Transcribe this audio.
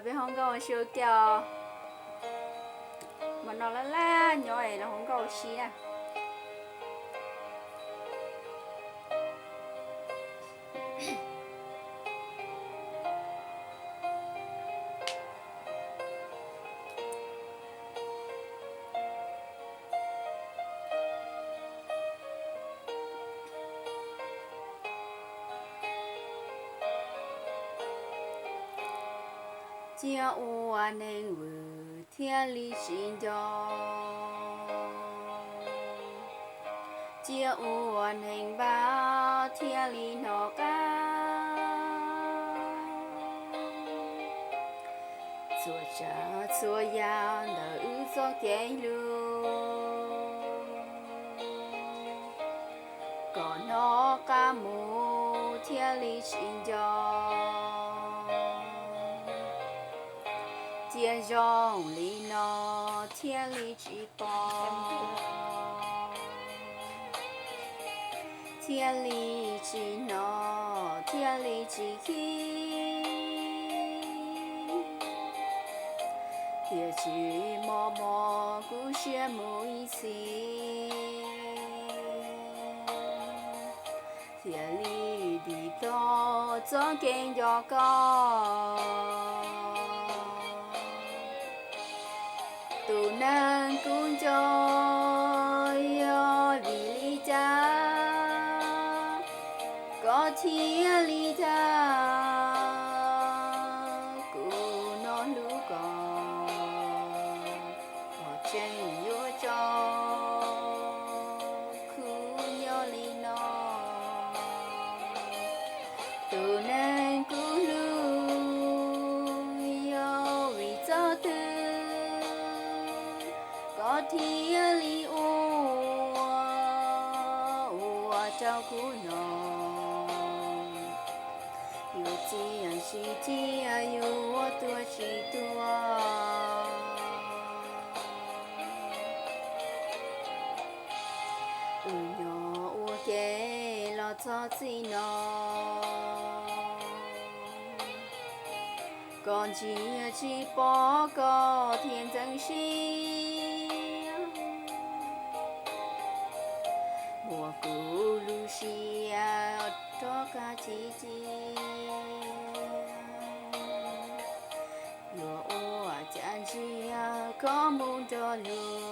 Peb hu nkauj ua si ua ke os. Hmo no laj laj nyob es los hu nkauj ua si na. Cia ua neeg vwm thiaj li tsis nco, cia ua neeg npau thiaj li hnov qab. Txhua tsav txhua yam ntawm wb txoj kev hlub, kom hnov qab mus thiaj li tsis nco, cia zoo li no thiaj li tsis pom, thiaj li tsis hnov thiaj li tsis khi. Tiam sis mos mos kuv siab mus ib txhis, thiaj li dim tau txoj kev nco koj. Tus neeg kuv nco, yog vim li cas koj thiaj li tag kuv no hlub koj, koj tseem yuav tso kuv nyob li no. Tus neeg kuv hlub, yog vim txoj twg koj thiaj li ua, ua rau kuv no, yuav txiaj tsis txiaj, yuav tuag tsis tuag. Wb nyob ua ke los txog txij no, koj ntsia tsis pom koj thiaj ntxeev siab, muab kuv lub siab rov qab ci cia. Yuav ua cas ntsia koj mus nrog luag,